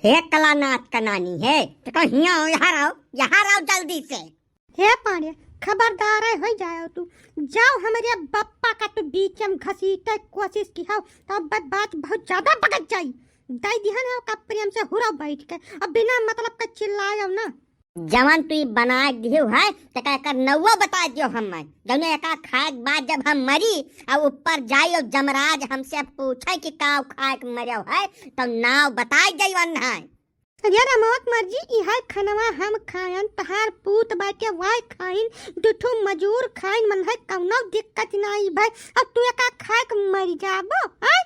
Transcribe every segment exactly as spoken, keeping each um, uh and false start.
हे कलानाथ का नानी है, तो कहो हियाँ आओ, यहाँ आओ, यहाँ आओ जल्दी से। हे पांड़े, खबरदार है, हो जाओ तू। जाओ हमरे बप्पा का तू बीच में घसीटे कोशिश की हो, तो अब बात बहुत ज्यादा बगत जाई। दई दिहन है ओका प्रेम से हुरा बैठ के, अब बिना मतलब के चिल्लायो ना। जवन तू ई बनाए दिहु है, तेका एकर नौवा बताए दियो हमें। जौने एका खाए के बाद जब हम मरी, और ऊपर जाई और जमराज हमसे पूछे कि का खाए के मरे है, तब नाव बताए जाई वन्हाई। अरे रमवा के मर्जी, इहे खनवा हम खायन, तहार पूत बाटे वाय खाइन, दुठू मजूर खाइन, मन है कौनो दिक्कत नाई भाई। अब तू एका खाए के मर जाबो, हैं?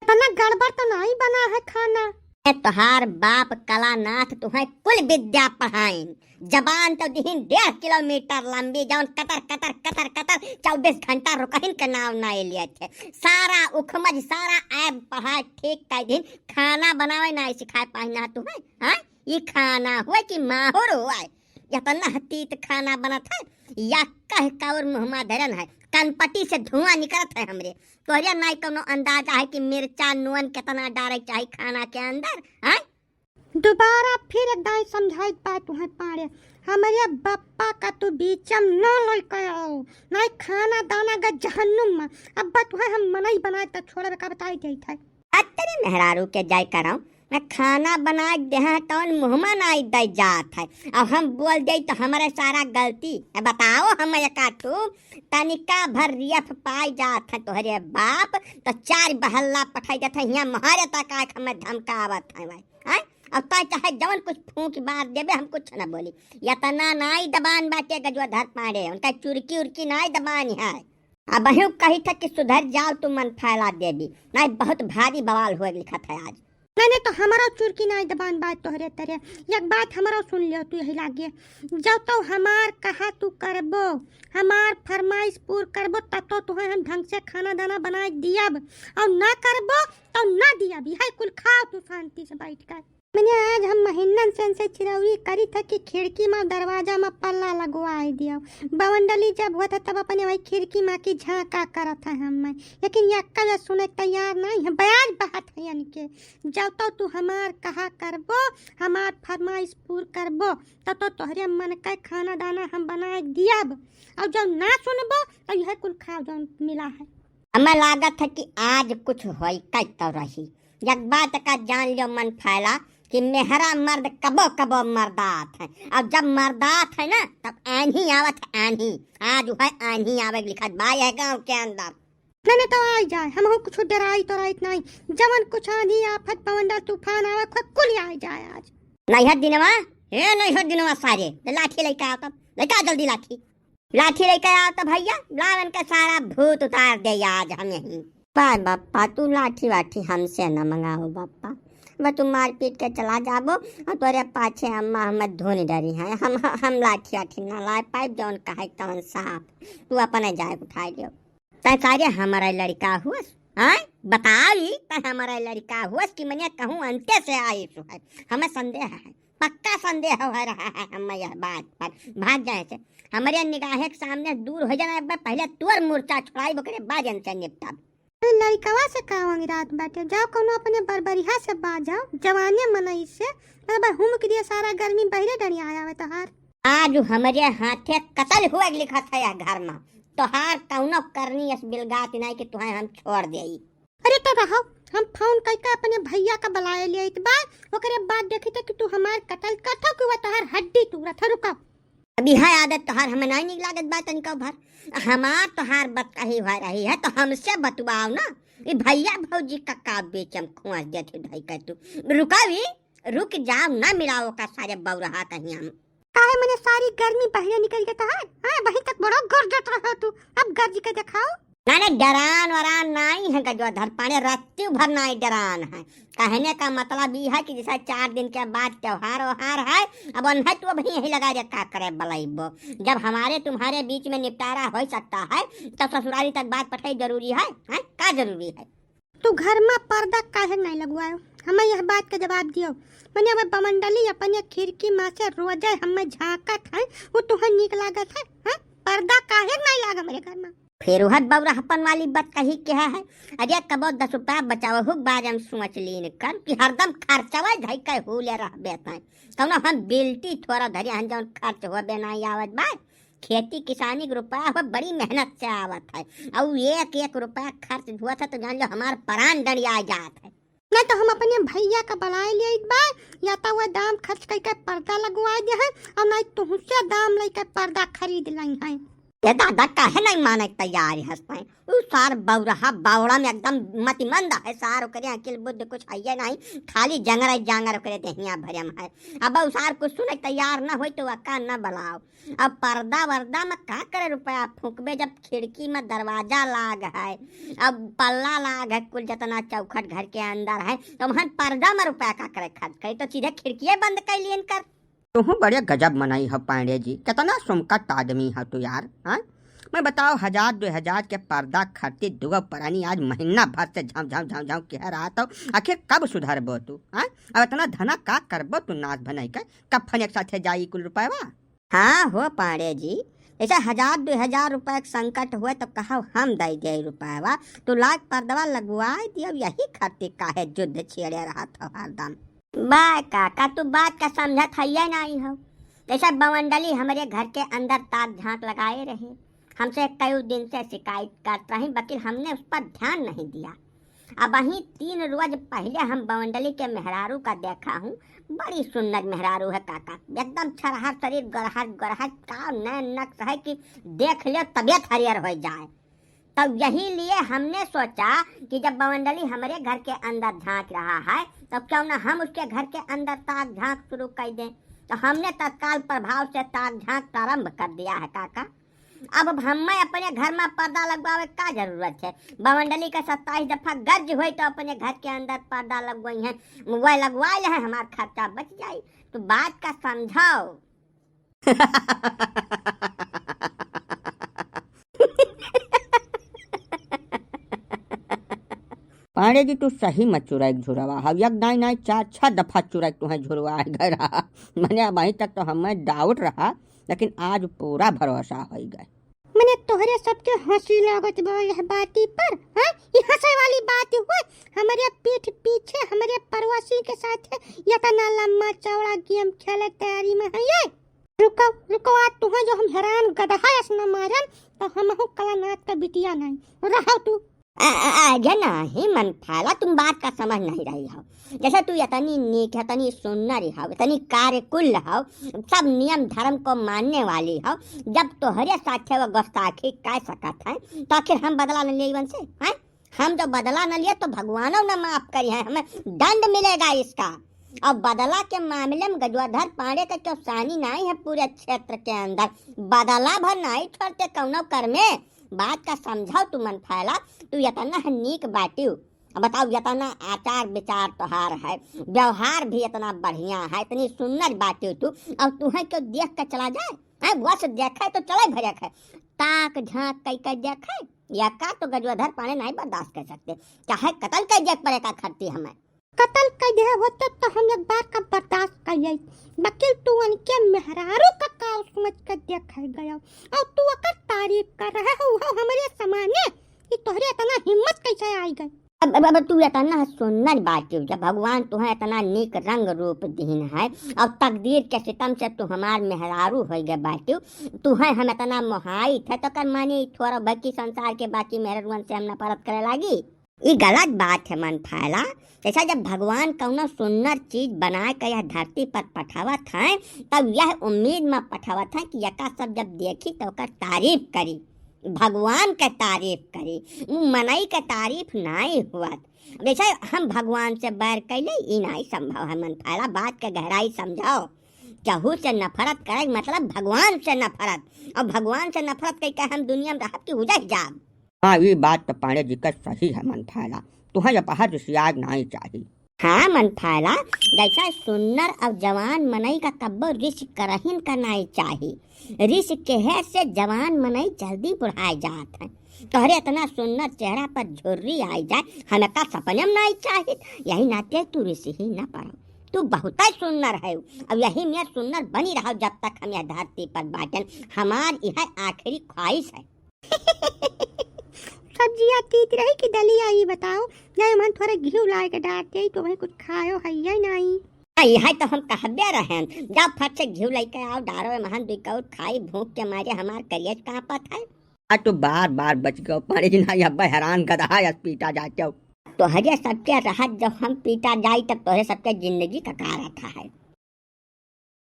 इतना गड़बड़ तो नाई बना है खाना। ए, तोहार बाप कलानाथ तुहे कुल विद्या पढ़ाइन, जबान तो दिहिन डेढ़ किलोमीटर लंबी, जौन कतर कतर कतर कतर चउबीस घंटा रुकहिन के नाव नाई लियत है। सारा उखमज, सारा ऐब पढ़ाए ठीक कर दिन, खाना बनावे नाई सिखाए पाहिन ना तुहे, हाँ? ई खाना हुए कि माहुर हुए? इतना तीत खाना बनत है, या कह काउर मुँह मा धरन है, कनपटी से धुआं निकलत है हमरे। तोहरे नाई कौनो अंदाजा है कि मिर्चा नून कितना डारे के चाही खाना के अंदर, हैं? दोबारा फिर एक दाई समझाइत बा तुहे पाड़े, हमरे बप्पा का तू बीचम न लइके आओ, नाई खाना दाना ग जहन्नुम मा। अब तुहे हम मनई बनाए त छोड़बे का बताई देइत है। अतरे मेहरारू के जाय करौ, मैं खाना बनाए देहा तौन मुँह मा नाई दे जात है। अब हम बोल दे तो हमरे सारा गलती। ए बताओ हम एका तू तनिका भर रियफ पाई जात है तोहरे बाप, तो चार बहल्ला पठाई देत है, हियाँ मोहरे तक आके हमें धमकावत है भाई। हैं? अब तै चाहे जवन कुछ फूंक मार देबे, हम कुछ ना बोली। इतना नाई दबान बाटे गजोधर पांड़े, उनका चुरकी उरकी नाई दबान है। अबहियो कही था कि सुधर जाओ तू मन फैला देबी, नाई बहुत भारी बवाल होए लिखत है आज। नहीं, नहीं, तो हमरो चुरकी नाई दबान बात तोहरे तरे। एक बात हमरो सुन लियो तू यही लागे, जब तो हमार कहा तू करबो, हमार फरमाइश पूर करबो, तब तो तुहे हम ढंग से खाना दाना बनाए दियब, और ना करबो तो ना दियब। यही कुल खाओ तू शांति से बैठ कर। मने आज हम महीनन से इनसे चिरौरी करी था कि खिड़की मा दरवाजा मा पल्ला लगवाए दियो। बवंडली जब होत है तब अपने वही खिड़की मा की झांका करत है हम, लेकिन यक्का या सुने तैयार नहीं है। बयाज बहत है इनके, जब तो तू हमार कहा करबो, हमार फरमाइश पूर करबो, तब तो तोहरे मन का खाना दाना हम बनाए दियब, और जब ना सुनबो तो यह कुल खाओ जौन मिला है। हमें लागत है कि आज कुछ होई कई तो रही। एक बात का जान लियो मन फैला कि मेहरा मर्द कबो कबो मर्दात है, और जब मर्दात है ना तब आन्ही आवत है आन्ही। आज वह आन्ही आवे के लिखत बा यह गाँव के अंदर। नहीं, नहीं, तो आई जाए, हम कुछ डराई तो राइत नहीं। जवन कुछ आंधी आफत बवंडर तूफान आवे, खुद कुल आई जाए आज। नहीं है दिनवा, हे नहीं है दिनवा सारे, लाठी लेके आओ तब, लेके आ जल्दी लाठी। लाठी लेके आओ तो भैया, लाओ इनका सारा भूत उतार दे आज हम यहीं। पाए बप्पा, तू लाठी वाठी हमसे न मंगाओ बप्पा, बस तू मारपीट के चला जाबो और तोरे पाछे अम्मा हमें धुन डरी है। हम, हम लाठी वाठी ना लाए पाइब, जौन कहे तौन साफ, तू अपने जाए उठाए लियो। तै सारे हमारा लड़का हुअस, हाँ? बताई, तै हमारा लड़का हुअस कि मने कहूँ अंते से आइस है। हमें संदेह है, पक्का संदेह हो रहा है हमें यह बात पर। भाग जाए से, हमरे निगाहे के सामने दूर हो जाना, एक बार पहले तोर मोर्चा छुड़ाई, ओकरे बाद इनसे निपटब। अरे लड़कवा से का अंगिरात बाटे, जाओ कौनो अपने बरबरिहा से बाजाओ, जवाने मनई से, मतलब हुमक दिए सारा गर्मी बहरे डरिया आवे तोहार। आज हमरे हाथे कतल हुए लिखत है यह घर मा, तोहार कौनो करनी अस बिलगात नाई कि तुहे हम छोड़ देई। अरे तो रहो, हम फोन कइके अपने भैया का बुलाए लियाइत बा, ओकरे बाद देखी तो कि तू हमार कतल करत हो कि वह तोहार हड्डी तूरत है। रुको। अभी है आदत तोहार हमें नाई निक लागत बा तनिको भर। हमार तोहार बतकही हो रही है तो हमसे बतवाओ ना। ई भैया भौजी का का बीच में खोंस देत ही धई के तू। रुका भी, रुक जाओ ना मिलाओ का सारे बौरहा कहीं हम। काहे मने सारी गर्मी बहरे निकल गया तोहार? हाँ, वहीं तक बड़ो गरजत रहो तू, अब गरज के दिखाओ। ना, ना, डरान वरान नाई है गजोधर पांड़े, रत्ती भर नाई डरान है। कहने का मतलब ई है कि जैसा चार दिन के बाद त्योहार ओहार है, अब उन्हें तू अभी यहीं लगा रखा करे बलैबो। जब हमारे तुम्हारे बीच में निपटारा हो सकता है, तब ससुरारी तक बात पठाई जरूरी है, हैं? का जरूरी है? तू घर में पर्दा काहे नहीं लगवायो? हमें यह बात का जवाब दियो। मने वह बमंडली अपने खिड़की में से रोजे हमें झांकत है, वो तुहे नीक लागत है, हैं? पर्दा काहे नहीं लाग हमरे घर में? फिर वह बौराहपन वाली बात कही के है। अरे कबो दस रुपया बचावहु के बारे में सोच लीन कर कि हरदम खर्चवा धई के हुले रहबे तैं। कौनो हम बिल्टी थोड़ा धरे हन जौन खर्च होबे नाहीं आवत बा। खेती किसानी के रुपया हो बड़ी मेहनत से आवत है, और एक एक रुपया खर्च हुआ था तो जान लो हमार प्राण डंडिया जात है। ना तो हम अपने भैया का बुलाए लिए बा, या तो वह दाम खर्च करके पर्दा लगवाए दे हैं, और ना तुहसे दाम लेके पर्दा खरीद लाई हैं। ये दादा काहे नहीं माने के तैयार है हंस पाए? उ सार बौरहा बावड़ा में एकदम मतिमंद है सार, ओकरे अकिल बुद्धि कुछ है नहीं, खाली जंगर जांगर ओकरे देहिया भरम है। अब उ सार कुछ सुने के तैयार न होई तो वका न बुलाओ। अब पर्दा वर्दा में का करे रुपया फूकबे, जब खिड़की में दरवाजा लाग है, अब पल्ला लाग है, कुल जितना चौखट घर के अंदर है, तो वहन पर्दा में रुपया का करे खर्च करी, तो सीधे खिड़किए बंद कर लियन कर। तुहू बड़े गजब मनई हो पांडे जी, कितना सुमकट आदमी हो तू यार, हाँ? मैं बताओ, हजार दो हजार के पर्दा खरीदी दुगो परानी आज महीना भर से झाँव झाँव झाँव झाँव कह रहा तो आखिर कब सुधरबो तू, हाँ? अब इतना धना का करबो तू नाश भनाई के, कब फन एक साथे जाई कुल रुपयवा? हाँ हो पांडे जी, जैसे हजार दो हजार रुपया के संकट हुए तो कहो हम दे दे रुपयवा, तो लाग पर्दवा लगवाए दियो, यही खातिर काहे युद्ध छेड़े रहत हो हरदम। बा काका, तू बात का समझत हइये नाहीं हो। जैसे बवंडली हमरे घर के अंदर ताक झांक लगाए रहे, हमसे कई दिन से शिकायत करत रही, बकिल हमने उस पर ध्यान नहीं दिया। अबहीं तीन रोज पहिले हम बवंडली के मेहरारू का देखा हूँ, बड़ी सुन्नर मेहरारू है काका, एकदम छरहर शरीर, गरहर गरहर का नैन नक्श है कि देख ले तबियत हरियर हो जाए। तब यही लिए हमने सोचा कि जब बवंडली हमरे घर के अंदर झांक रहा है, तो क्यों ना हम उसके घर के अंदर ताक झांक शुरू कर दें। तो हमने तत्काल प्रभाव से ताक झांक प्रारंभ कर दिया है काका। अब, अब हमें अपने घर में पर्दा लगवावे का जरूरत है? बवंडली का सत्ताईस दफा गर्ज होई तो अपने घर के अंदर पर्दा लगवाई है, वह लगवा ले है, हमार खर्चा बच जाई। तो बात का समझाओ। पांडे जी, तू सही में चुरैक झुरवा हव, एक नाई नाई चार छह दफा चुरैक तुहें झुरवा गए रहा। मने अबहीं तक तो हमें doubt रहा, लेकिन आज पूरा भरोसा होइ गए। मने तोहरे सबके हंसी लागत बा यह बाती पर, हाँ? ई हंसे वाली बात हुए, हमरे पीठ पीछे हमरे पड़ोसी के साथे इतना लम्बा चौड़ा game खेले तैयारी में है ये। रुको, रुको, आज तुहें जो हम हैरान गदहा अस न मारन, तो हमहू कलानाथ का बिटिया नहीं। रहो तू। आ, आ, आगे नहीं मन फाला, तुम बात का समझ नहीं रही हो। जैसे तू इतनी नीक है, इतनी सुन्नर हो, इतनी कार्यकुल हो, सब नियम धर्म को मानने वाली हो, जब तोहरे साथे वो गुस्ताखी कर सकत है, तो आखिर हम बदला न लेई उनसे, हैं? हम जो बदला न लिए तो भगवानो न माफ करी है, हमें दंड मिलेगा इसका। और बदला के मामले में गजोधर पांडे का क्यों सानी नहीं है पूरे क्षेत्र के अंदर, बदला भर नहीं छोड़ते कौनो कर में। बात का समझाओ तू मन फाला, तू इतना है नीक बाटियो। अब बताओ, इतना आचार विचार तोहार है, व्यवहार भी इतना बढ़िया है, इतनी सुन्नर बाटियो तू, और तुहें क्यों देख के चला जाए? हैं, बस देखे तो चले भरे है, ताक झांक कई कई देखे, या का तो गजोधर पांडे नहीं बर्दाश्त कर सकते, चाहे कत्ल कर दे पड़े का खरती हमें। कत्ल कर दे होते तो हम एक बार का बर्दाश्त कर जाई, बकिल तू उनके मेहरारू का काव समझ कर देखे गयो, और तू ओकर तारीफ कर रहे हो, वो हमरे समाने, कि तोहरे इतना हिम्मत कैसे आई गई? अब, अब, अब तू इतना सुन्नर बाटियो, जब भगवान तुहें इतना नीक रंग रूप दीन है, और तकदीर के सितम से तू हमार मेहरारू होइ गए बाटियो, तुहें हम इतना मोहाइत है, तो कर माने ई थोड़ा बकी संसार के बाकी मेहरारुअन से हम नफरत करे लागी? ई गलत बात है मन फायला। जैसा जब भगवान कौनो सुन्नर चीज बना के यह धरती पर पठावत हैं, तब यह उम्मीद में पठावत हैं कि यका सब जब देखी तो ओकर तारीफ करी, भगवान के तारीफ करी, उ मनई के तारीफ नाई हुअत। जैसे हम भगवान से बैर कैले, ई नाई संभव है मन फायला, बात के गहराई समझाओ। केहू से नफरत करे के मतलब भगवान से नफरत, और भगवान से नफरत कई के हम दुनिया में रहब कि उजह जाब। हाँ, ई बात तो पांडे जी का सही है मन फायला, तुहें अपहा रिसियाग नाई चाही। हाँ मन फायला, जैसा सुन्नर और जवान मनई का कब्बो रिस करहिन का नाई चाही। रिस केहे से जवान मनई जल्दी बुढ़ाए जात है। तोहरे इतना सुन्नर चेहरा पर झुर्री आई जाए, हमका सपने में नाई चाहित। यही नाते तू रिस ही न पड़ो, तू बहुत ही सुन्नर है। अब यही में सुन्नर बनी रहो जब तक हम यह धरती पर बाटन। हमार यह आखिरी ख्वाहिश है। सब्जिया तीत रही कि दलिया, ई बताओ। जाए मन थोड़े घिउ लाए के डार दे, तो वही कुछ खायो है या नहीं। आ, यही तो हम कहबे रहेन, जाओ फट से घिउ लेके आओ, डारो महन दुई कौर खाई, भूख के मारे हमार करियज कांपत है। आ तो बार बार बच गयो, पानी जी ना अब्बे हैरान गदहा अस पीटा जाते हो। तोहरे सबके रहत जब हम पीटा जाई, तब तोहरे सबके जिंदगी का का रहता है?